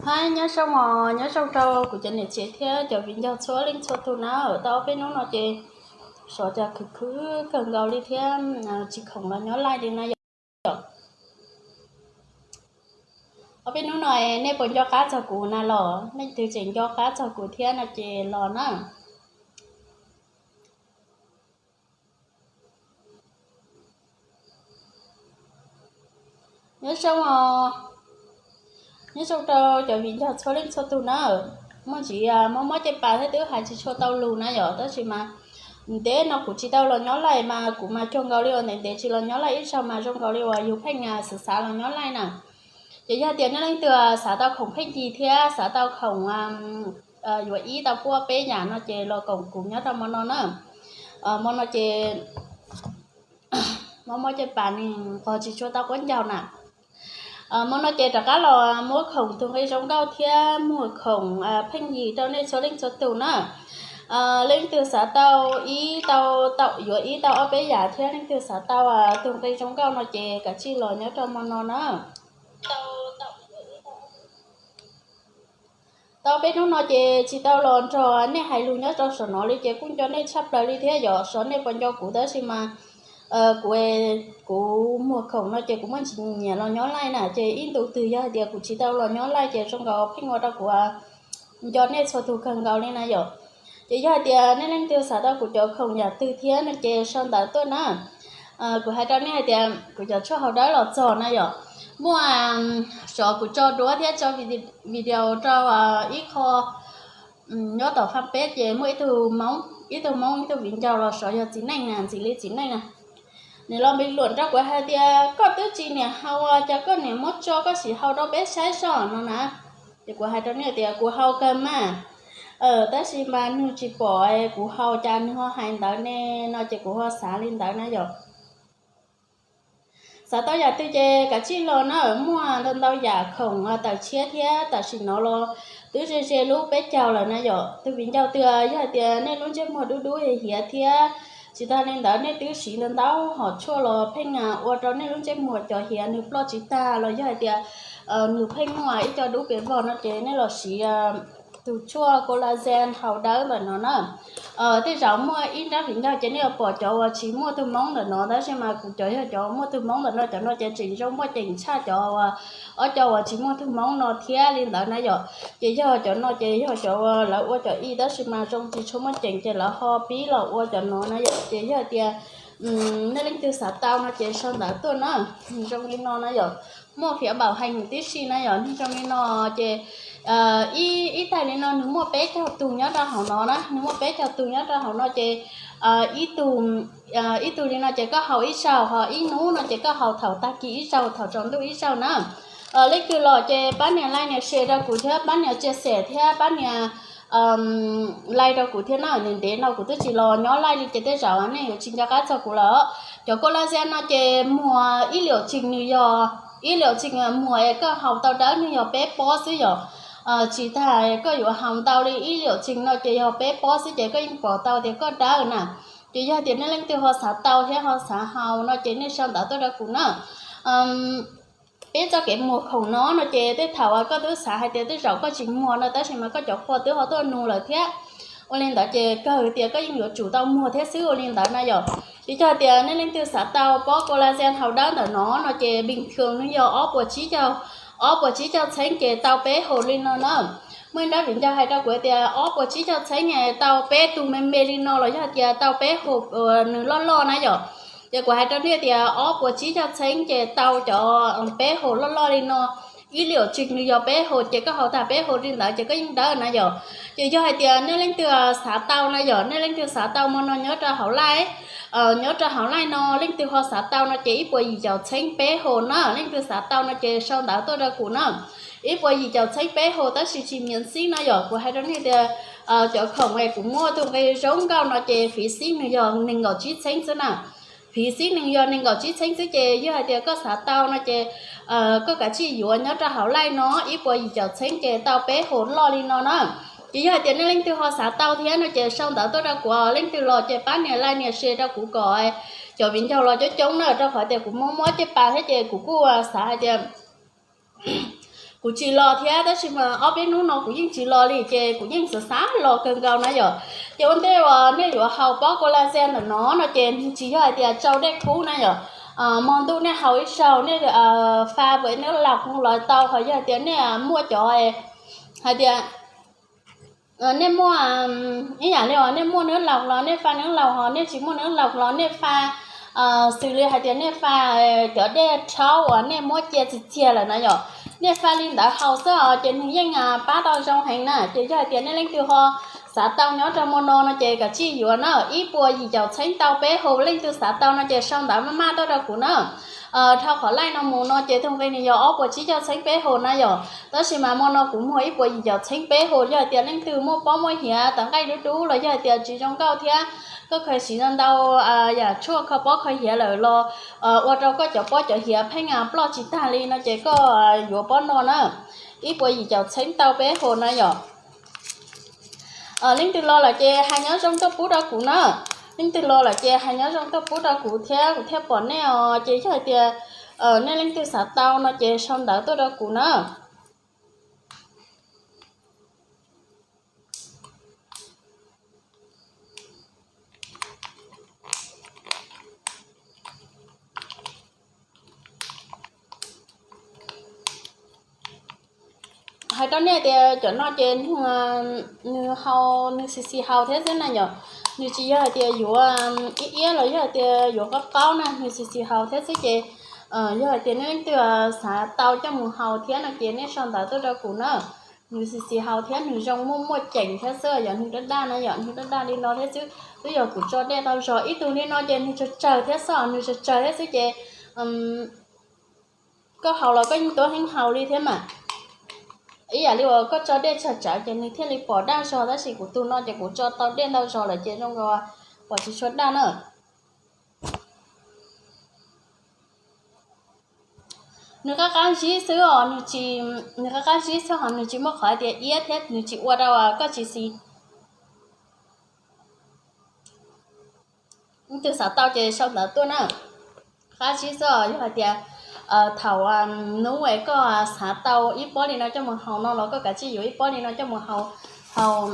Hais nyob zoo os, nyob zoo rau kuv cov niam tsev thiab cov viv ncaus txhua leej txhua tus na. Tau ob peb hnub no ces sov cas khwv khwv kawg nkaus li thiab tsis khoom los nyob laij li na yom. Ob peb hnub no nej puas nco qab txog kuv na los? Leej twg tseem nco qab txog kuv thiab no ces los na. Nyob zoo os, nyob zoo rau cov viv ncaus txhua leej txhua tus na. Muaj ntsis mob mob cev pas thiab twb hais tsis tshua tau lus na yom, tab sis mas ntev no kuv tsis tau los nyob laij mas kuv mas cuag nkaus li uas ntev ntev tsis los nyob laij ib zaug mas zoo nkaus li uas yus pheej xav xav los nyob laij na. Ces yog tias nej leej twg xav tau khoom pheej yig thiab xav tau khoom yuav ib tau puab peb yam no ces los koom kuv nyob rau mo no na. Mo no ces mob mob cev pas nws qog tsis tshua tau quab ncaus na. Mo no ces rov qab los muab khoom tus nqi zoo nkauj thiab muag khoom pheej yig rau nej txhua leej txhua tus na. Leej twg xav tau ib tau, tau yuav ib tau ob peb yam thiab leej twg xav tau tus nqi zoo nkauj no ces kav tsij los nyob rau mo no na. Tau peb hnub no ces tsis tau los nrog nej hais lus nyob rau saum no li ces kuj nco nej tshaj plaws li thiab yom, xyov nej puas nco kuv tab sis mas kuv, kuv muag khoom no ces kuv muaj ntsis nyiam los nyob laij na ces ib ntu twg yog hais tias kuv tsis tau los nyob laij ces zoo nkaus pheej ua rau kuv nco nej txhua tus kawg nkaus li na yom. Ces yog hais tias nej leej twg xav tau kuv cov khoom yam twg thiab no ces sau ntawv tuaj na. Kuv hais rau nej hais tias kuv cov tshuaj hau dawb los txog na yom. Muaj, xyov kuv tso duab thiab tso video rau ib qho nyob tom fanpage ces muaj ib tug Hmoob, ib tug Hmoob ib tug viv ncaus los xyov yog txiv neej na, ntxim li txiv neej na, nws los npis luam rau kuv hais tias koj twb tsis niam hau cas koj niam muab tso koj sim hau rau peb saib soj no na. Ces kuv hais rau nws tias kuv hau kawg mas, tab sis mas nws tsis pom kuv hau cas nws ho hais ntawd ne no ces kuv ho xav li ntawd na yom. Xav tau yam twg ces kav tsij los na, muaj ntau ntau yam khoom tawm tshiab thiab tam sim no los twb ze ze lub peb caug lawm na yom. Tus viv ncaus twg yog hais tias nej lub ntsej muag dub dub hiav thiab tsis tag li ntawd nej twb siv ntau ntau hom tshuaj los pheej ua rau nej lub ntsej muag cov hiav nws ploj tsis tag los yog hais tias nws pheej muaj ib co dub pes vog no ces nej los siv tus tshuaj collagen hau dawb ntawm no na. Tej zaum muaj ib nrab viv ncaus ces nej yuav pom cov uas tsis muaj tus moob ntawm no tab sis mas kuv cov yog cov muaj tus moob ntawm no, cov no ces tseem zoo muaj ceem tshaj cov ob co uas tsis muaj tus moob no thiab li ntawd na yom. Ces yog cov no ces yog cov uas lawv ua cov ib tab sis mas zoo tsis tshua muaj ceem ces lawv ho pib los ua cov no na yom. Ces yog tias nej leej twg xav tau no ces sau ntawv tuaj na. Zoo li no na yom, muaj phiav npaum heev tib si na yom, zoo li no ces ib tais li no nws muaj peb caug tus nyob rau hauv no na, nws muaj peb caug tus nyob rau hauv no ces ib tug, ib tug li no ces koj hau ib zaug, ho ib hnub no ces koj hau thaum tag kis ib zaug, thaum tsaus ntuj ib zaug na. Leej twg los ces pab nias like nias share rau kuv thiab pab nias chia sẻ thiab pab nias like rau kuv thiab na. Ntev ntev no kuv twb tsis los nyob laij li ces tej zaum nej yuav tsis nco qab txog kuv lawm. Cov collagen no ces muag ib liam tsees nws yog, ib liam tsees muag es koj hau tau dawb nws yog peb pob xwb yom. Tsis tas koj yuav hau ntau li ib liam tsees no ces yog peb pob xwb ces koj yeej pom tau tias koj dawb na. Ces yog tias nej leej twg ho xav tau thiab ho xav hau no ces nej sau ntawv tuaj rau kuv na. Peb txoj kev muag khoom no no ces tej thaum koj twb xav hais tias tej zaum koj tsis muag no tab sis mas koj cov qhua twb ho tuaj nug lawm thiab. Ua li ntawd ces kawg tias koj yeej yuav tsum tau muag thiab xwb ua li ntawd na yom. Ces yog tias nej leej twg xav tau pob collagen hau dawb ntawm no no ces bình thường nws yog ob puas tsib caug, ob puas tsib caug txheeb ces tau peb hau li no na. Muaj ib nrab viv ncaus hais rau kuv tias ob puas tsib caug txheeb tau peb tug me me li no los yog tias tau peb hau nws loj loj na yom. Ces kuv hais rau nej tias ob puas tsib caug txheeb ces tau cov peb hau loj loj li no. Ib liam tsees nws yog peb hau ces koj hau tag peb hau li ntawd ces koj yeej dawb na yom. Ces yog hais tias nej leej twg xav tau na yom, nej leej twg xav tau mo no nyob rau hauv laij, nyob rau hauv laij no leej twg ho xav tau no ces ib puas yim caum txheeb peb hau na, leej twg xav tau no ces sau ntawv tuaj rau kuv na. Ib puas yim caum txheeb peb hau tab sis tsis miễn phí na yom, kuv hais rau nej tias cov khoom es kuv muaj tus nqi zoo nkauj no ces phí ship nws yog nees nkaum tsib txheeb xwb na. Phí ship nws yog nees nkaum tsib txheeb xwb ces yog hais tias koj xav tau no ces koj kav tsij yuav nyob rau hauv laij no ib puas yim caum txheeb ces tau peb hau loj li no na. Ces yog hais tias nej leej twg ho xav tau thiab no ces sau ntawv tuaj rau kuv, leej twg los ces pab nias like nias share rau kuv kom cov viv ncaus los coob coob na, rau qhov tias kuv mob mob cev pas thiab ces kuv kuj xav hais tias Kuv tsis los thiab, tab sis mas ob peb hnub no kuv yeej tsis los li ces kuv yeej xav xav los kawg nkaus na yom. Ces ua ntej uas nej yuav haus pob collagen ntawm no no ces nws tsis yog hais tias tsau dej kub na yom. Hmo ntuj nej haus ib zaug, nej fa nws nws laus los tau, ho yog hais tias nej muaj cov hais tias nej muaj ib yam li uas nej muaj nws laus los nej fa nws laus, ho nej tsis muaj nws laus los nej fa xws li hais tias nej fa cov dej rhaub uas nej muab cia txias txias lawm na yom. Nej fa li ntawd haus xwb os ces nws yeej pab tau zoo heev na. Ces yog hais tias nej leej twg ho xav tau nyob rau hmo no no ces kav tsij yuav na, ib puas yim caum txheeb tau peb hus. Leej twg xav tau no ces sau ntawv maj maj tuaj rau kuv na. Dhau qhov laij no mus no ces tus nqi nws yog ob puas tsib caug txheeb peb hus na yom, tab sis mas hmo no kuv muag ib puas yim caum txheeb peb hus. Yog hais tias leej twg muaj pob muaj hiav tawv nqaij dub dub los yog hais tias tsis zoo nkauj thiab koj khaws siv ntau ntau yam tshuaj kho pob kho hiav lawm los ua rau koj cov pob cov hiav pheej ploj tsis tag li no ces koj yuav pob no na, ib puas yim caum txheeb tau peb hus na yom. Leej twg los lawm ces hais nyob zoo tuaj pub rau kuv na. Leej twg los lawm ces hais nyob zoo tuaj pub rau kuv thiab kuv thiaj pom nej os. Ces yog hais tias nej leej twg xav tau no ces sau ntawv tuaj rau kuv na. Hais rau nej tias cov no ces nws haus, nws xis xis haus thiab xwb na yom. Nws tsis yog hais tias yuav iab iab los yog hais tias yuav qaub qaub na, nws xis xis haus thiab xwb ces yog hais tias nej leej twg xav tau coj mus haus thiab no ces nej sau ntawv tuaj rau kuv na. Nws xis xis haus thiab nws zoo muaj muaj ceem thiab xwb, yog nws daj daj na yom, nws daj daj li no thiab xwb. Twb yog kuv tso dej tau zog ib tug li no ces nws tsawg tsawg thiab xwb, nws tsawg tsawg thiab xwb ces koj haus los koj yeej tuab heev haus li thiab mas. Ib yam li uas koj tso dej tsawg tsawg ces nws thiaj li pom daj zog, tab sis kuv tus no ces kuv tso tau dej ntau zog lawm ces zoo nkaus pom tsis tshua daj na. Nws qab qab zib xwb os, nws qab qab zib xwb ho nws tsis muaj qhov hais tias iab thiab nws tsis ua rau koj tsis xis. Leej twg xav tau ces sau ntawv tuaj na. Qab zib xwb os, yog hais tias thaum hnub es koj xav tau ib pob li no coj mus haus no los koj kav tsij yuav ib pob li no coj mus haus, haus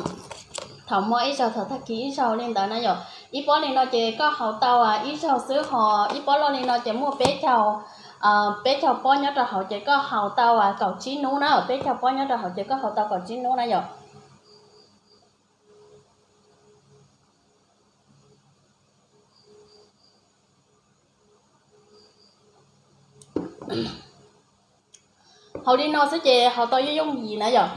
thaum hmo ib zaug thaum tag kis ib zaug li ntawd na yom. Ib pob li no ces koj haus tau ib zaug xwb ho ib pob loj li no ces muaj peb caug, peb caug pob nyob rau hauv ces koj haus tau kaum tsib hnub na, peb caug pob nyob rau hauv ces koj haus tau kaum tsib hnub na yom. Haus li no xwb ces haus tau yooj yooj yim na yom.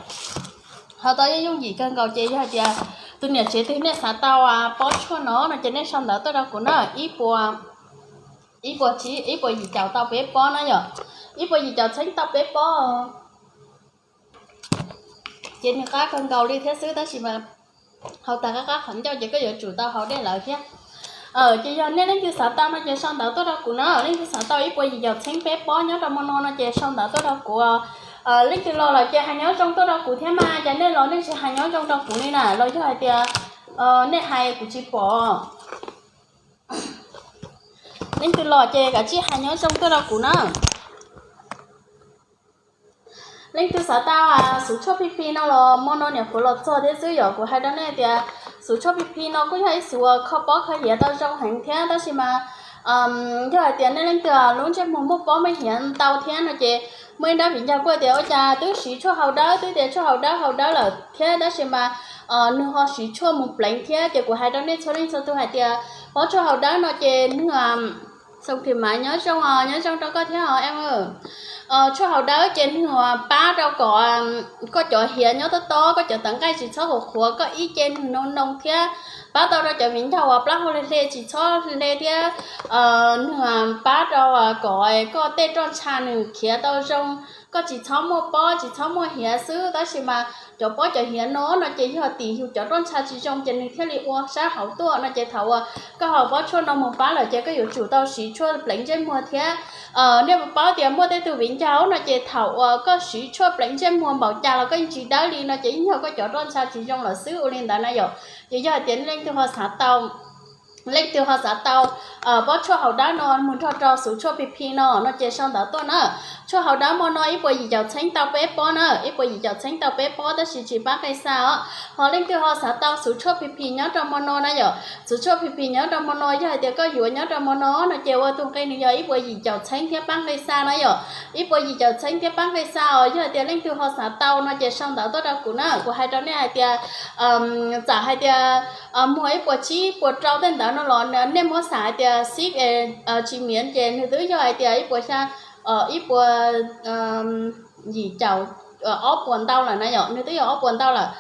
Haus tau yooj yooj yim kawg nkaus ces yog hais tias tus niam tsev twg nej xav tau pob tshuaj no no ces nej sau ntawv tuaj rau kuv na, ib puas, ib puas tsib, ib puas yim caum tau peb pob na yom, ib puas yim caum txheeb tau peb pob. Ces nws qab kawg nkaus li thiab xwb tab sis mas haus tag qab qab qhov ncauj ces koj yuav tsum tau haus dej lawm thiab. Ces yog nej leej twg xav tau no ces sau ntawv tuaj rau kuv na, leej twg xav tau ib puas yim caum txheeb peb pob nyob rau hmo no no ces sau ntawv tuaj rau kuv. Leej twg los lawm ces hais nyob zoo tuaj rau kuv thiab mas, ces nej los nej tsis hais nyob zoo rau kuv li na los yog hais tias nej hais kuv tsis pom. Leej twg los ces kav tsij hais nyob zoo tuaj rau kuv na. Leej twg xav tau xuv tshuaj phi phi no los hmo no niam qhuav los txog thiab xwb, yog kuv hais rau nej tias xuv tshuaj phi phi no kuj yog ib xuv kho pob kho hiav tau zoo heev thiab tab sis mas yog hais tias nej leej twg lub ntsej muag muaj pob muaj hiav ntau thiab no ces muaj ib nrab viv ncaus kuj tias ua cas twb siv tshuaj haus dawb, twb tias tshuaj haus dawb haus dawb lawm thiab tab sis mas nws ho siv tshuaj mus pleev thiab. Ces kuv hais rau nej txhua leej txhua tus hais tias pob tshuaj haus dawb no ces nws xoo tim mas nyob zoo, nyob zoo rau koj thiab os. Tshuaj haus dawb ces nws pab rau kom koj cov hiav nyob tob tob, koj cov tawv nqaij tsis txhob qhuav qhuav, koj ib ce nws noo noo thiab pab tau rau cov viv ncaus uas plaub hau hle hle tsis txhob hle thiab. Nws pab rau kom koj tej roj ntsha nws khiav tau zoo, koj tsis txhob muaj pob tsis txhob muaj hiav xwb tab sis mas cov pob cov hiav no no ces yog tim yus cov roj ntsha tsis zoo ces nws thiaj li ua sab hauv tuaj no ces thaum uas koj haus pob tshuaj no mus pab lawm ces koj yuav tsum tau siv tshuaj pleev ntsej muag thiab. Nej puas paub tias muaj tej tug viv ncaus no ces thaum uas koj siv tshuaj pleev ntsej muag npaum cas los koj yeej tsis dawb li no ces yeej yog koj cov roj ntsha tsis zoo lawm xwb ua li ntawd na yom. Ces yog hais tias nej leej twg ho xav tau, leej twg ho xav tau pob tshuaj haus dawb no mus nrog rau xuv tshuaj phi phi no no ces sau ntawv tuaj na. Tshuaj haus dawb hmo no ib puas yim caum txheeb tau peb pob na, ib puas yim caum txheeb tau peb pob tab sis tsis pab nqi xa os. Ho leej twg ho xav tau xuv tshuaj P P nyob rau hmo no na yom, xuv tshuaj P P nyob rau hmo no yog hais tias koj yuav nyob rau hmo no no ces ua tus nqi nws yog ib puas yim caum txheeb thiab pab nqi xa na yom, ib puas yim caum txheeb thiab pab nqi xa os. Yog hais tias leej twg ho xav tau no ces sau ntawv tuaj rau kuv na, kuv hais rau nej hais tias txawm hais tias muag ib puas tsib puas rau tej ntawd no los nej muab xav hais tias xib tsis miav ces nws twb yog hais tias ib puas xya, ib puas yim caum ob puas ntau lawm na yom, nws twb yog ob puas ntau lawm.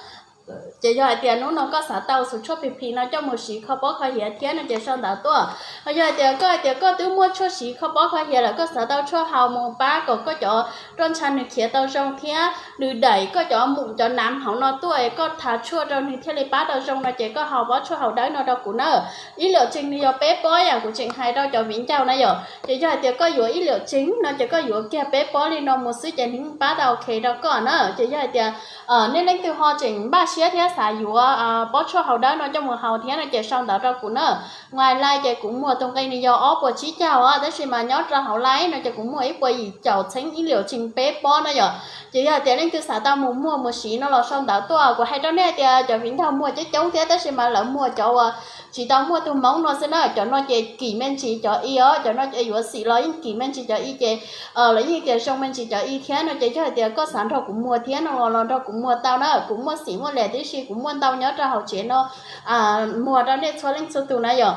Ces yog hais tias hnub no koj xav tau xuv tshuaj P P no coj mus siv kho pob kho hiav thiab no ces sau ntawv tuaj. Ho yog hais tias koj hais tias koj twb muaj tshuaj siv kho pob kho hiav lawm, koj xav tau tshuaj haus mus pab kom koj cov roj ntsha nws khiav tau zoo thiab nws daim koj cov mum cov nam hauv no tuaj es koj thav tshuaj rau nws thiaj li pab tau zoo no ces koj haus pob tshuaj haus dawb no rau kuv na. Ib liam tsees nws yog peb pob yam kuv tseem hais rau cov viv ncaus na yom, ces yog hais tias koj yuav ib liam tsees no ces koj yuav kiag peb pob li no mus xwb ces nws pab tau ok rau koj na. Ces yog hais tias nej leej twg ho tseem npaj siab thiab xav yuav pob tshuaj haus dawb no coj mus haus thiab no ces sau ntawv rau kuv na. Nqaij laij ces kuv muag tus nqi nws yog ob puas tsib caug os, tab sis mas nyob rau hauv laij no ces kuv muag ib puas yim caum txheeb ib liam tsees peb pob na yom. Ces yog hais tias leej twg xav tau mus muag mus siv no los sau ntawv tuaj. Kuv hais rau nej tias cov viv ncaus muag coob coob thiab tab sis mas lawv muag cov uas tsis tau muaj tus hmoob no xwb na. Cov no ces kim me ntsis cov i os, cov no yuav xim los yeej kim me ntsis cov i ces lawv yeej tias zoo me ntsis cov i thiab no ces yog hais tias koj xav nrog kuv muag thiab no los nrog kuv muag tau na. Kuv muaj xim muaj lem tib si, kuv muaj ntau nyob rau hauv tsev no muag rau nej txhua leej txhua tus na yom.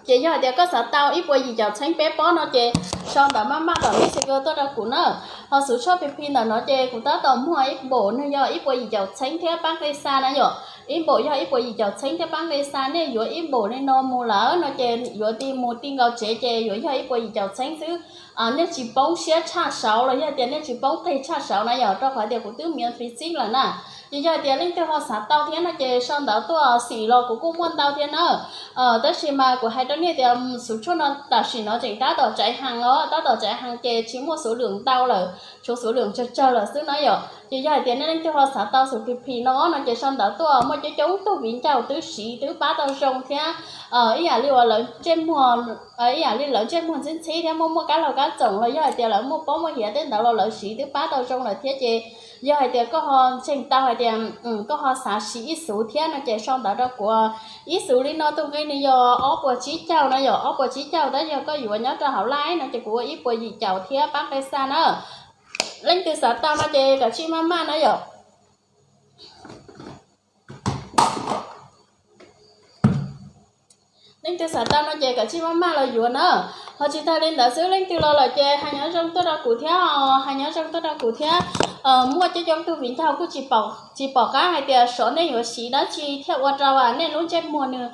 Ces yog hais tias koj xav tau ib puas yim caum txheeb peb pob no ces sau ntawv maj maj tom Messenger tuaj rau kuv na. Ho xuv tshuaj P P ntawm no ces kuv tab tom muag ib npaum nws yog ib puas yim caum txheeb thiab pab nqi xa na yom. Ib npaum yog ib puas yim caum txheeb thiab pab nqi xa, nej yuav ib npaum li no mus lawm no ces yuav ti mus ti nkaus tsev ces yuav yog ib puas yim caum txheeb xwb. Nej tsis poob siab tshaj saud los yog tias nej tsis poob qig tshaj saud na yom, rau qhov tias kuv twb miav fiv xib lawm na. Ces yog hais tias leej twg ho xav tau thiab no ces sau ntawv tuaj, xim los kuv kuj muaj ntau thiab na. Tab sis mas kuv hais rau nej tias xuv tshuaj no tam sim no tseem tab tom tsaiv hees os, tab tom tsaiv hees ces tsis muaj xuv lwm ntau lawm, tshuav xuv lwm tsawg tsawg lawm xwb na yom. Ces yog hais tias nej leej twg ho xav tau xuv P P no no ces sau ntawv tuaj, muaj coob coob tug viv ncaus twb siv twb pab tau zoo thiab ib yam li uas lawv ntsej muag, ib yam li lawv ntsej muag ntxhib ntxhib thiab muaj muaj kab laug kab txoom los yog hais tias lawv muaj pob muaj hiav tej ntawd los lawv siv twb pab tau zoo lawm thiab ces yog hais tias koj ho ntseeg tau hais tias koj ho xav siv ib xuv thiab no ces sau ntawv rau kuv. Ib xuv li no tus nqi nws yog ob puas tsib caug na yom, ob puas tsib caug tab yog koj yuav nyob rau hauv laij no ces kuv ua ib puas yim caum thiab pab nqi xa na. Leej twg xav tau no ces kav tsij maj maj na yom. Leej twg xav tau no ces kav tsij maj maj los yuav na. Ho tsis tag li ntawd xwb, leej twg los lawm ces hais nyob zoo tuaj rau kuv thiab, hais nyob zoo tuaj rau kuv thiab. Muaj coob coob tug viv ncaus kuj tsis pom qab hais tias xyov nej yuav siv dab tsi thiaj ua rau nej lub ntsej muag nws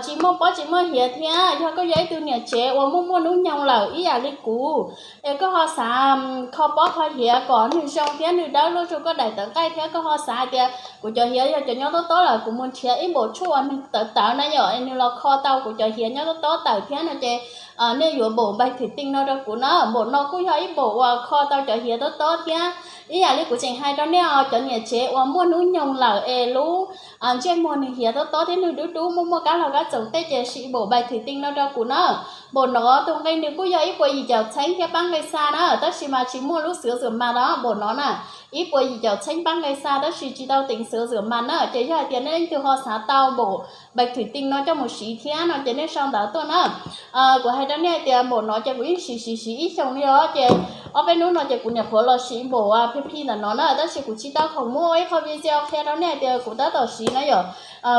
tsis muaj pob tsis muaj hiav thiab. Yog koj yog ib tug niam tsev uas muaj muaj hnub nyoog lawm ib yam li kuv es koj ho xav kho pob kho hiav kom nws zoo thiab nws dawb luaj rau koj daim tawv nqaij thiab koj ho xav hais tias kuv cov hiav yog cov nyob tob tob lawm, kuv mus nrhiav ib npaum tshuaj uas nws tawv tawv na yom es nws los kho tau kuv cov hiav nyob tob tob tawm thiab no ces nej yuav npaum npaig thwm tij no rau kuv na. Npaum no kuj yog ib npaum uas kho tau cov hiav tob tob thiab. Ib yam li kuv tseem hais rau nej os, cov niam tsev uas muaj hnub nyoog lawm es lub ntsej muag nws hiav tob tob thiab nws dub dub muaj muaj kab laug kab txoom tej ces siv npaum npaig thwm tij no rau kuv na. Npaum no tus nqi nws kuj yog ib puas yim caum txheeb thiab pab nqi xa na, tab sis mas tsis muaj lub xwv zam mas no npaum no na. Ib puas yim caum txheeb pab nqi xa tab sis tsis tau teev xwv zam mas na. Ces yog hais tias nej leej twg ho xav tau npaum npaig thwm tij no coj mus siv thiab no ces nej sau ntawv tuaj na. Kuv hais rau nej hais tias npaum no ces kuv yeej siv siv siv ib xyoos li os ces ob peb hnub no ces kuv nyuam qhuav los siv npaum P P ntawm no na, tab sis kuv tsis tau khoom muab ib qho video qhia rau nej hais tias kuv tab tom siv na yom.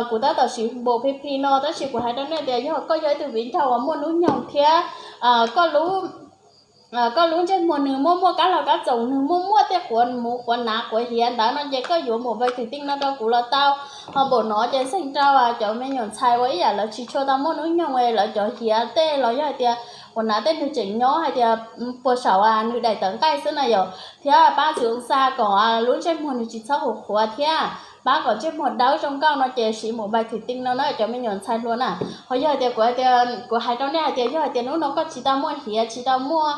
Kuv tab tom siv npaum P P no tab sis kuv hais rau nej tias yog koj yog ib tug viv ncaus uas muaj hnub nyoog thiab koj lub ntsej muag nws muaj muaj kab laug kab txoom, nws muaj muaj tej quav muv quav nav quav hiav ntawd no ces koj yuav npaum npaig thwm tij no rau kuv los tau. Ho npaum no ces ntxeeg rau cov me nyuam ntxhais uas ib yam lawv tsis tshua tau muaj hnub nyoog es lawv cov hiav tej los yog hais tias quav nav tej nws tseem nyob hais tias puag saum nws daim tawv nqaij xwb na yom, thiab pab txwv xa kom lub ntsej muag nws tsis txhob huv qhuav thiab pab kom ntsej muag dawb zoo nkauj no ces siv npaum npaig thwm tij no na cov me nyuam ntxhais hluas na. Ho yog hais tias kuv hais tias, kuv hais rau nej hais tias yog hais tias hnub no koj tsis tau muaj hiav tsis tau muaj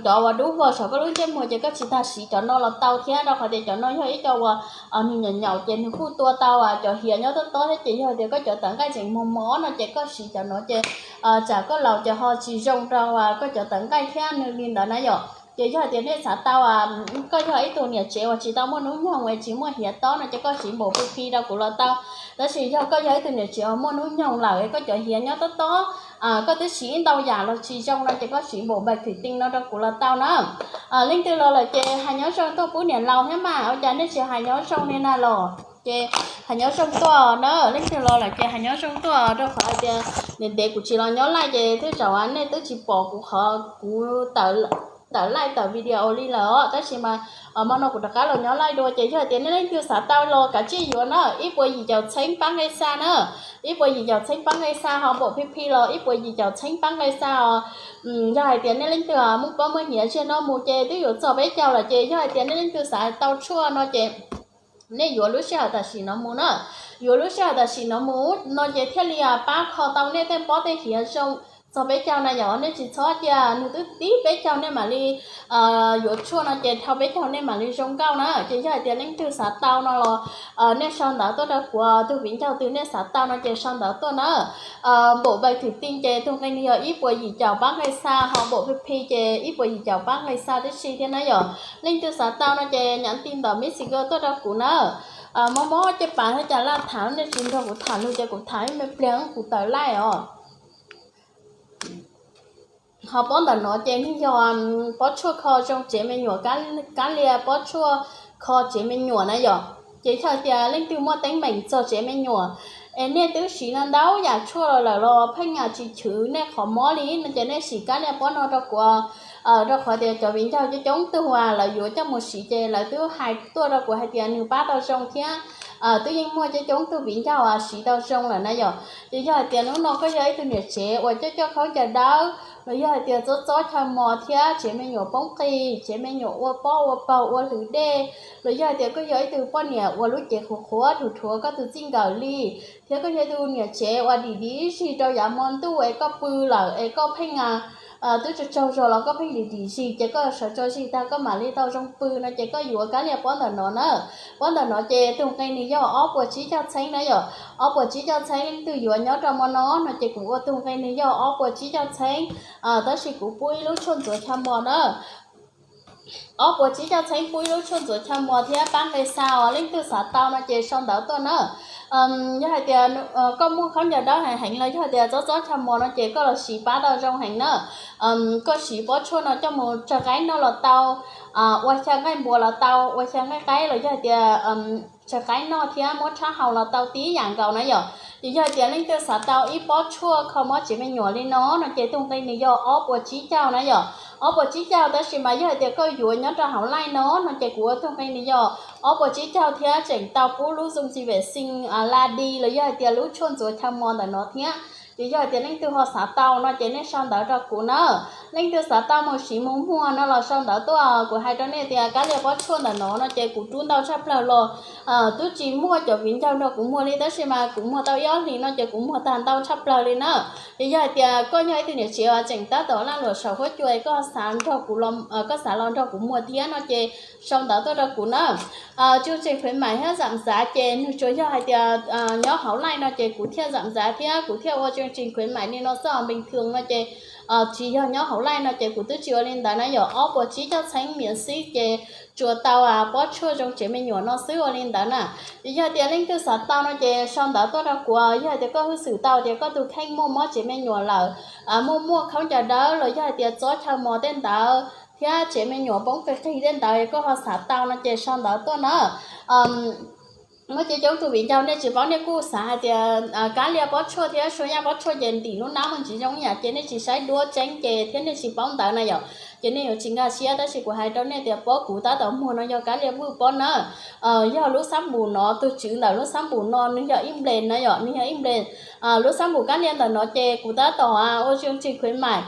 cov uas dub vog saum koj lub ntsej muag ces koj tsis tas siv cov no los tau thiab, rau qhov tias cov no yog ib co uas nws nyaum nyaum ces nws kuj tua tau cov hiav nyob tob tob thiab ces yog hais tias koj cov tawv nqaij tseem mos mos no ces koj siv cov no ces tsam koj laus ces ho tsis zoo rau koj cov tawv nqaij thiab nws li ntawd na yom. Ces yog hais tias nej xav tau, koj yog ib tug niam tsev uas tsis tau muaj hnub nyoog es tsis muaj hiav tob no ces koj siv npaum P P rau kuv los tau. Tab sis yog koj yog ib tug niam tsev uas muaj hnub nyoog lawm es koj cov hiav nyob tob tob, koj twb siv ib ntau yam los tsis zoo no ces koj siv npaum npaj thwm ti no rau kuv los tau na. Leej twg los lawm ces hais nyob zoo tuaj pub niam laus thiab mas, ua cas nej tsis hais nyob zoo li na los? Ces hais nyob zoo tuaj na, leej twg los lawm ces hais nyob zoo tuaj, rau qhov hais tias ntev ntev kuv tsis los nyob live ces tej zaum nej twb tsis pom kuv qhov kuv tawm live tawm video li lawm os. Tab sis mas hmo no kuv rov qab los nyob live dua ces yog hais tias nej leej twg xav tau los kav tsij yuav na, ib puas yim caum txheeb pab nqe xa na, ib puas yim caum txheeb pab nqe xa ho npaum P P los ib puas yim caum txheeb pab nqe xa os. Yog hais tias nej leej twg muaj pob muaj hiav ziag no mus ces twb yuav txog peb caug lawm ces yog hais tias nej leej twg xav tau tshuaj no ces nej yuav lub sij hawm tam sim no mus na, yuav lub sij hawm tam sim no mus no ces thiaj li pab kho tau nej tej pob tej hiav zoo txog peb caug na yom. Nej tsis txhob cia nws twb tib peb caug nej mam li yuav tshuaj no ces dhau peb caug nej mam li zoo nkauj na. Ces yog hais tias leej twg xav tau no los nej sau ntawv tuaj rau kuv, tus viv ncaus twg nej xav tau no ces sau ntawv tuaj na. Npaum npaj thwm ti ces tus nqe nws yog ib puas yim caum pab nqe xa, ho npaum P P ces ib puas yim caum pab nqe xa tib si thiab na yom. Leej twg xav tau no ces nhắn tin ntawm Messenger tuaj rau kuv na. Mob mob caj pas thiab cas laj tham nej tsis nrog kuv tham lus ces kuv tham ib me pliag kuv tawm live os. Ho pob ntawm no ces nws yog pob tshuaj kho zoo tsev me nyuam, kab lia pob tshuaj kho tsev me nyuam na yom. Ces yog tias leej twg muaj teeb meem txog tsev me nyuam es nej twb siv no ntau yam tshuaj los lawm los pheej tsis chwv nej qhov mob li no ces nej siv kab lia pob no rau kuv, rau qhov tias cov viv ncaus coob coob tug uas lawv yuav coj mus siv ces lawv twb hais tuaj rau kuv hais tias nws pab tau zoo thiab twb yeej muaj coob coob tug viv ncaus siv tau zoo lawm na yom. Ces yog hais tias hnub no koj yog ib tug niam tsev uas coj coj khaub ncaws dawb los yog hais tias txob txob chaw mos thiab tsev me nyuam poob qis, tsev me nyuam ua pob ua paug ua hlwv dej, los yog hais tias koj yog ib tug poj niam uas lub cev qhuav qhuav rhuav rhuav koj tus txij nkawm li, thiab koj yog ib tug niam tsev uas dim dim zig rau yav hmo ntuj es koj pw lawm es koj pheej twb tsaug tsaug zog los koj pheej dim dim zig ces koj sawv tso zig tag koj mam li tau zoo pw no ces koj yuav kab lia pob ntawm no na. Pob ntawm no ces tus nqe nws yog ob puas tsib caug txheeb na yom. Ob puas tsib caug txheeb leej twg yuav nyob rau hmo no no ces kuv ua tus nqe nws yog ob puas tsib caug txheeb, tab sis kuv pub ib lub tshuaj ntxuav chaw mos na. Ob puas tsib caug txheeb pub ib lub tshuaj ntxuav chaw mos thiab pab nqe xa os. Leej twg xav tau no ces sau ntawv tuaj na. Yog hais tias koj muaj khaub ncaws dawb heev heev los yog tias txob txob chaw mos no ces koj los siv pab tau zoo heev na. Koj siv pob tshuaj no coj mus tsawg qaib noj los tau, ua xyaw nqaij npua los tau, ua xyaw nqaij qaib los yog hais tias tsawg qaib noj thiab muab rhab haus los tau tib yam nkaus na yom. Ces yog hais tias leej twg xav tau ib pob tshuaj kho mob tsev me nyuam li no no ces tus nqe nws yog ob puas tsib caug na yom. Ob puas tsib caug tab sis mas yog hais tias koj yuav nyob rau hauv live no no ces kuv ua tus nqe nws yog ob puas tsib caug thiab tseem tau pub lub zoom xi vem xi la di los yog hais tias lub tshuaj ntxuav chaw mos ntawm no thiab. Ces yog hais tias leej twg ho xav tau no ces nej sau ntawv rau kuv na. Leej twg xav tau mus siv mus muag no los sau ntawv tuaj, kuv hais rau nej tias kab lia pob tshuaj ntawm no no ces kuv rub ntau tshaj plaws los twb tsis muaj cov viv ncaus nrog kuv muag li tab sis mas kuv muag tau ib ob hlis no ces kuv muag tag ntau tshaj plaws li na. Ces yog hais tias koj yog ib tug niam tsev uas tseem tab tom laj luam saum huab cua es koj xav nrog kuv, koj xav los nrog kuv muag thiab no ces sau ntawv tuaj rau kuv na. Chương trình khuyến mại thiab giảm giá ces nws tsuas yog hais tias nyob hauv live no ces kuv thiaj giảm giá thiab kuv thiaj ua chương trình khuyến mại li no xwb, bình thường no ces tsis yog nyob hauv live no ces kuv twb tsis ua li ntawd na yom. Ob puas tsib caug txheeb miễn phí ces tsuas tau pob tshuaj zoo tsev me nyuam no xwb ua li ntawd na. Ces yog tias leej twg xav tau no ces sau ntawv tuaj rau kuv, yog tias koj hwj xwm tau tias koj tus kheej muaj mob tsev me nyuam lawm, muaj muaj khaub ncaws dawb los yog hais tias txob chaw mos tej ntawd thiab tsev me nyuam poob qis qis tej ntawd koj ho xav tau no ces sau ntawv tuaj na. Muaj coob coob tus viv ncaus nej tsis paub nej kuj xav hais tias kab lia pob tshuaj thiab sua yaj pob tshuaj ces ntim lub hnab mus tsis zoo ib yam ces nej tsis saib duab tseeb ces thiab nej tsis paub ntawv na yom. Ces nej yuav tsis nkag siab tab sis kuv hais rau nej tias pob kuv tab tom muag no yog kab lia vwj pob na. Yog lub xab npum no, tus tswv ntawm lub xab npum no nws yog ib nples na yom, nws yog ib nples. Lub xab npum kab lia ntawm no ces kuv tab tom ua chương trình khuyến mại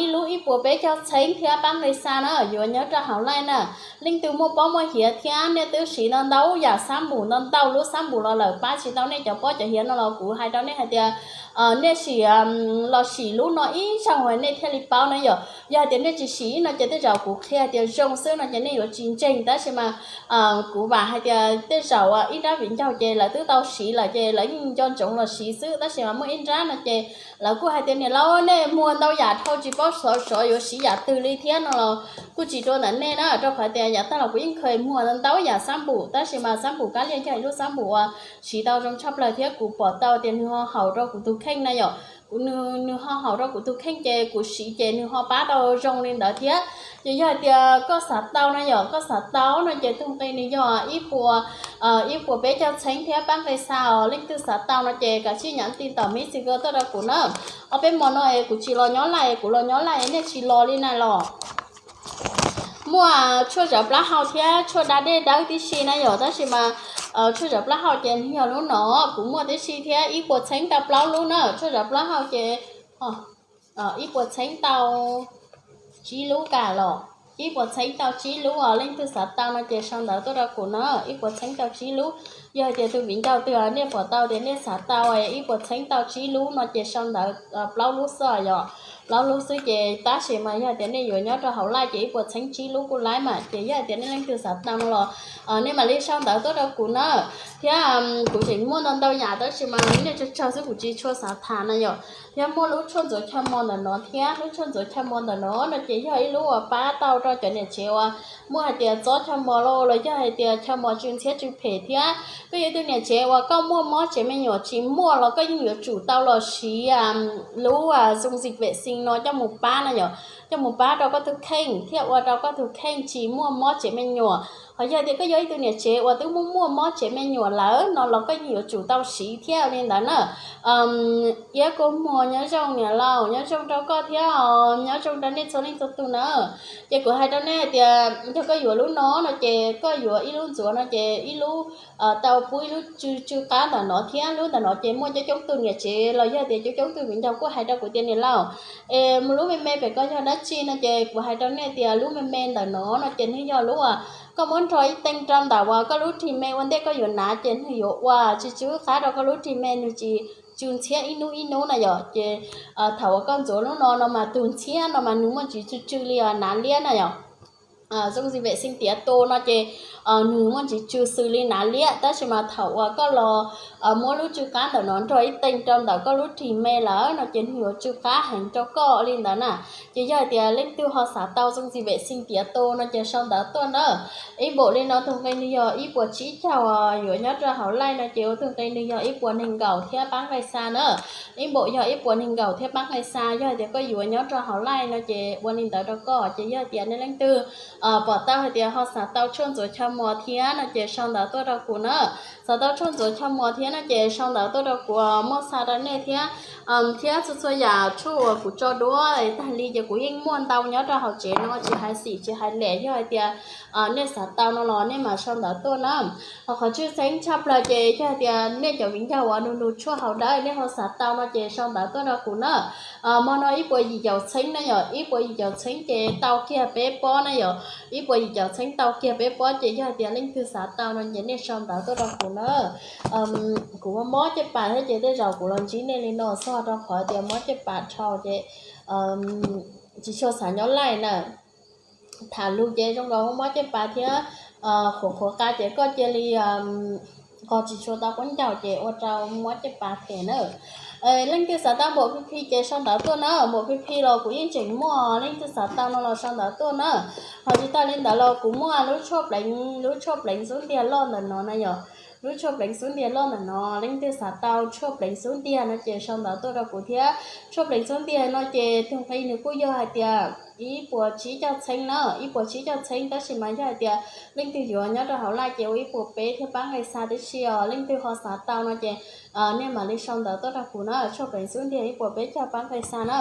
ib lub ib puas peb caug txheeb thiab pab nqe xa na, yuav nyob rau hauv live na. Leej twg muaj pob muaj hiav thiab nej twb siv ntau ntau yam xab npum, ntau ntau lub xab npum los lawm pab tsis tau nej cov pob cov hiav no los kuv hais rau nej hais tias nej sim los sim lub no ib zaug nej thiaj li paub na yom. Yog hais tias nej tsis siv no ces tej zaum kuv qhia tias zoo xwb no ces nej yuav tsis ntseeg, tab sis mas kuv vam hais tias tej zaum ib nrab viv ncaus ces lawv twb tau siv lawm ces lawv yeej nco ntsoov los siv xwb, tab sis mas muaj ib nrab no ces lawv kuj hais tias niam laus, nej muag ntau yam dhau tsis paub xov xov yuav siv yam twg li thiab no los kuj tsis dua ntawm nej na, rau qhov tias yav tag los kuv yeej kheev muag ntau yam xab npum, tab sis mas xab npum kab lias yog ib lub xab npum uas siv tau zoo tshaj plaws thiab kuv pom tau tias nws ho haum rau kuv tus kheej na yom. Kuv, nws ho haum rau kuv tus kheej ces kuv siv ces nws ho pab tau zoo li ntawd thiab. Ces yog hais tias koj xav tau na yom, koj xav tau no ces tus nqi nws yog ib puas, ib puas peb caug txheeb thiab pab nqi xa os. Leej twg xav tau no ces kav tsij nyam ti tom Messenger tuaj rau kuv na. Ob peb hmo no es kuv tsis los nyob Laj, kuv los nyob Laj nej tsis los li na los. Muaj tshuaj zawv plaub hau thiab tshuaj da dej dawb tib si na yom, tab sis mas tshuaj zawv plaub hau ces nws yog lub no kuv muaj tib si thiab ib puas txheeb tau plaub lub na. Tshuaj zawv plaub hau ces ib puas txheeb tau tsib lub kam los, ib puas txheeb tau tsib lub os. Leej twg xav tau no ces sau ntawv tuaj rau kuv na, ib puas txheeb tau tsib lub. Yog hais tias tus viv ncaus twg nej pom tau tias nej xav tau ib puas txheeb tau tsib lub no ces sau ntawv plaub lub xwb yom, plaub lub xwb ces tab sis mas yog hais tias nej yuav nyob rau hauv Laj ces ib puas txheeb tsib lub kuj laib mas. Ces yog hais tias nej leej twg xav tau no los nej mam li sau ntawv tuaj rau kuv na. Thiab kuv tseem muaj ntau ntau yam tab sis mas nej tsawg tsawg xwb kuv tsis tshua xav tham na yom. Thiab muaj lub tshuaj ntxuav chaw mos ntawm no thiab lub tshuaj ntxuav chaw mos ntawm no no ces yog ib lub uas pab tau rau cov niam tsev uas muaj hais tias txob chaw mos los los yog hais tias chaw mos tsw ntxhiab tsw phem thiab. Koj yog ib tug niam tsev uas koj muaj mob tsev me nyuam tsis muaj los koj yeej yuav tsum tau los siv lub dung dịch vệ sinh no coj mus pab na yom, coj mus pab rau koj tus kheej thiab ua rau koj tus kheej tsis muaj mob tsev me nyuam. Ho yog tias koj yog ib tug niam tsev uas twb muaj muaj mob tsev me nyuam lawm no los koj yeej yuav tsum tau siv thiab li ntawd na. Iab kua muag nyob zoo niam laus, nyob zoo rau koj thiab nyob zoo rau nej txhua leej txhua tus na. Ces kuv hais rau nej hais tias yog koj yuav lub no no ces koj yuav ib lub ntxuav no ces ib lub tau pub ib lub tsw tsw qab ntawm no thiab lub ntawm no ces muaj coob coob tus niam tsev los yog tias coob coob tus viv ncaus kuj hais rau kuv tias niam laus, es mus lub me me pem koj yog dab tsi no ces kuv hais rau nej tias lub me me ntawm no no ces nws yog lub uas koj muab nrog ib tee rau ntawm uas koj lub ris me ua ntej koj yuav hnav ces nws yuav ua tsw tsw qab rau koj lub ris me, nws tsis tsw ntxhiab ib hnub ib hnub na yom. Ces thaum uas koj ntxuav lub no no mas tus ntxhiab no mas nws muaj ntsis tsw tsw li hnav liab na yom. Dung dịch vệ sinh tiav tu no ces nws muaj ntsis tsw xws li hnav liab, tab sis mas thaum uas koj los muab lub tsw qab ntawm no nrog ib tee rau ntawm koj lub ris me lawm no ces nws yuav tsw qab heev rau koj li ntawd na. Ces yog hais tias leej twg ho xav tau dung dịch vệ sinh tiav tu no ces sau ntawv tuaj na. Ib npaum li no tus nqi nws yog ib puas tsib caug, yuav nyob rau hauv Laj no ces ua tus nqi nws yog ib puas nees nkaum thiab pab nqi xa na. Ib npaum yog ib puas nees nkaum thiab pab nqi xa, yog hais tias koj yuav nyob rau hauv Laj no ces ua li ntawd rau koj. Ces yog hais tias nej leej twg pom tau hais tias ho xav tau tshuaj ntxuav chaw mos thiab no ces sau ntawv tuaj rau kuv na. Xav tau tshuaj ntxuav chaw mos thiab no ces sau ntawv tuaj rau kuv, muab xa rau nej thiab. Thiab txhua txhua yam tshuaj uas kuv tso duab tag li ces kuv yeej muaj ntau nyob rau hauv tsev no, tsis hais xim tsis hais lem, yog hais tias nej xav tau no los nej mam sau ntawv tuaj na. Ho qhov tshwj xeeb tshaj plaws ces yog hais tias nej cov viv ncaus uas nug nug tshuaj haus dawb nej ho xav tau no ces sau ntawv tuaj rau kuv na. Hmo no ib puas yim caum txheeb na yom, ib puas yim caum txheeb ces tau kiag peb pob na yom, ib puas yim caum txheeb tau kiag peb pob ces yog hais tias leej twg xav tau no ces nej sau ntawv tuaj rau kuv na. Kuv mob mob caj pas thiab ces tej zaum kuv los ntsib nej li no xwb rau qhov tias mob caj pas dhau ces tsis tshua xav nyob Laj na. Tham lus ces zoo nkaus mob caj pas thiab qhuav qhuav qa ces koj cia li nqos tsis tshua tau khaub ncaws ces ua rau mob caj pas phem na. Leej twg xav tau npaum P P ces sau ntawv tuaj na, npaum P P los kuv yeej tseem muaj, leej twg xav tau no los sau ntawv tuaj na. Ho tsis tag li ntawd los kuv muaj lub tshuaj pleev, lub tshuaj pleev xub ntiag loj ntawm no na yom. Lub tshuaj pleev xub ntiag loj ntawm no, leej twg xav tau tshuaj pleev xub ntiag no ces sau ntawv tuaj rau kuv thiab. Tshuaj pleev xub ntiag no ces tus nqi nws kuj yog hais tias ib puas tsib caug txheeb na, ib puas tsib caug txheeb, tab sis mas yog hais tias leej twg yuav nyob rau hauv Laj ces ua ib puas peb thiab pab nqi xa tib si os. Leej twg ho xav tau no ces nej mam li sau ntawv tuaj rau kuv na, tshuaj pleev xub ntiag ib puas peb caug pab nqi xa na.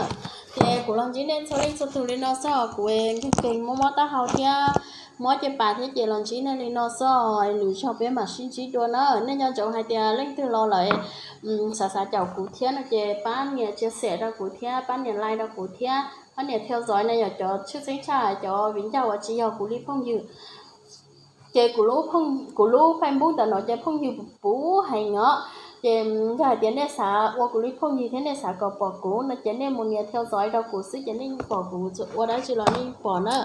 Ces kuv los ntsib nej txhua leej txhua tus li no xwb, kuv nkeeg nkeeg mob mob taub hau thiab mob caj pas thiab ces los ntsib nej li no xwb, lwm zaug peb mam sib ntsib dua na. Nej nco ntsoov hais tias leej twg los lawm xav xav caum kuv thiab no ces pab nias chia sẻ rau kuv thiab pab nias like rau kuv thiab pab nias theo dõi na yom, cov tshwj xeeb tshaj cov viv ncaus uas tsis yog kuv li phooj ywg. Ces kuv lub Facebook ntawm no ces phooj ywg puv heev os. Ces yog hais tias nej xav ua kuv li phooj ywg thiab nej xav kom pom kuv no ces nej mus nias theo dõi rau kuv xwb ces nej yeej pom kuv, ua dab tsi los nej yeej pom na.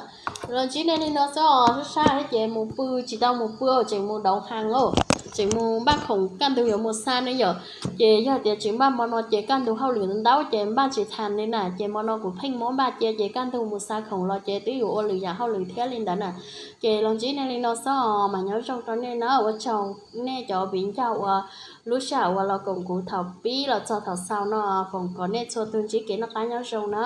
Los ntsib nej li no xwb os, sab sab thiab ces mus pw tsis tau mus pw, tseem mus dauv hees os, tseem mus npaj khoom kaj ntug yuav mus xa ne yom. Ces yog tias tsis npaj hmo no ces kaj ntug hauj lwm ntau ces npaj tsis tas li na, ces hmo no kuv pheej muab npaj cia ces kaj ntug mus xa khoom los ces twb yuav ua lwm yam hauj lwm thiab li ntawd na. Ces los ntsib nej li no xwb os, mas nyob zoo rau nej na, ua tsaug nej cov viv ncaus uas lub sij hawm uas los koom kuv thaum pib los txog thaum xaus no, foom kom nej txhua tus ntsib kev noj qab nyob zoo na.